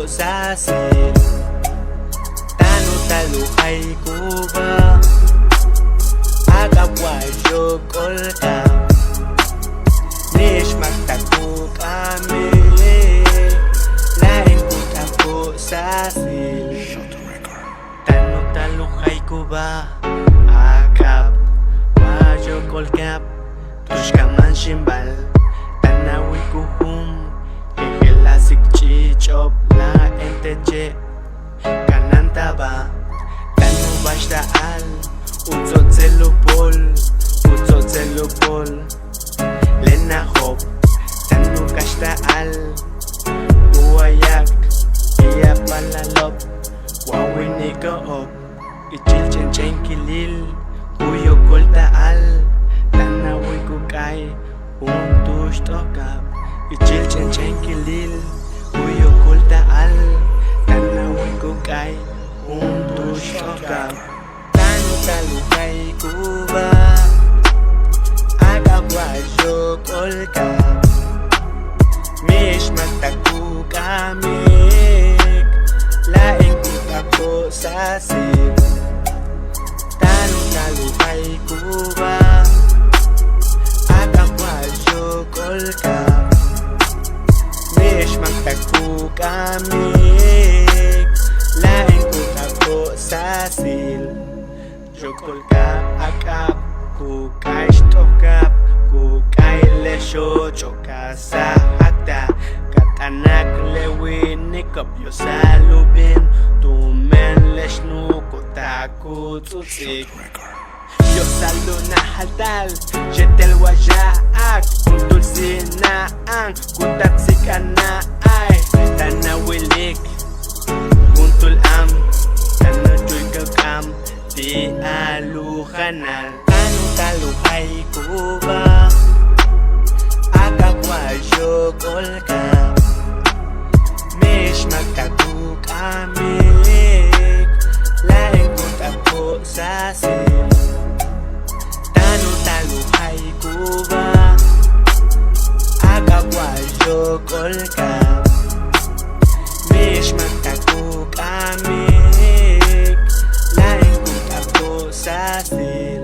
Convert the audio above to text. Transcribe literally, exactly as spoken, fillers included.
sasil. Táan u taal u jayikubáa, áak'ab wa yóok'olkaab. Mix máak tak u k'amik, láayna ku t'ak'ab u sasil. Táan u taal u jayikubáa, áak'ab wa yóok'olkaab. Tu'ux ka máan xíimbal, táan a wilik u juum, jejeláas k ch'i'ich'o'ob láayna teche'. Kanáantaba'a, táan u ba'axta'al, u tso'otsel u pool, u tso'otsel u pool. Le naajo'ob, táan u kaxta'al, u waya'ak, y a paalalo'ob, wa winiko'ob. Ichil ch'en ch'enkiilil, ku yóok'olta'al, táan a wilik u kaay, juntúul x t'o'okab. Ichil ch'en ch'enkiilil, ku yóok'olta'al, táan a wilik u kaay, juntúul x t'o'okab. Táan u taal u jayikubáa, áak'ab wa yóok'olkaab. Mix máak tak u k'amik, láayna ku t'ak'ab u sasil. Táan u taal u jayikubáa, áak'ab wa yóok'olkaab. Mix máak tak u k'amik, láayna ku t'ak'ab u sasil. Yóok'olkaab, áak'ab, ku kaay x t'o'okab, ku kaay le xooch'o' ka saja'aktaj, ka t'anak le winiko'ob yosal u bin, tumen le xnuuko' tak u ts'utsik. Yosal u najal taal, yéetel wa ya'ak, juntúul sina'an, ku taal k sik'ana'ay, táan a wilik juntúul am, táan u chuyik u k'am, ti'al u janal. Táan u taal u jayikubáa, áak'ab wa yóok'olkaab. Mix máak tak u k'amik, láayna ku t'ak'ab u sasil. Táan u taal u jayikubáa, áak'ab wa yóok'olkaab. Mix máak tak u k'amik, láayna ku t'ak'ab u sasil.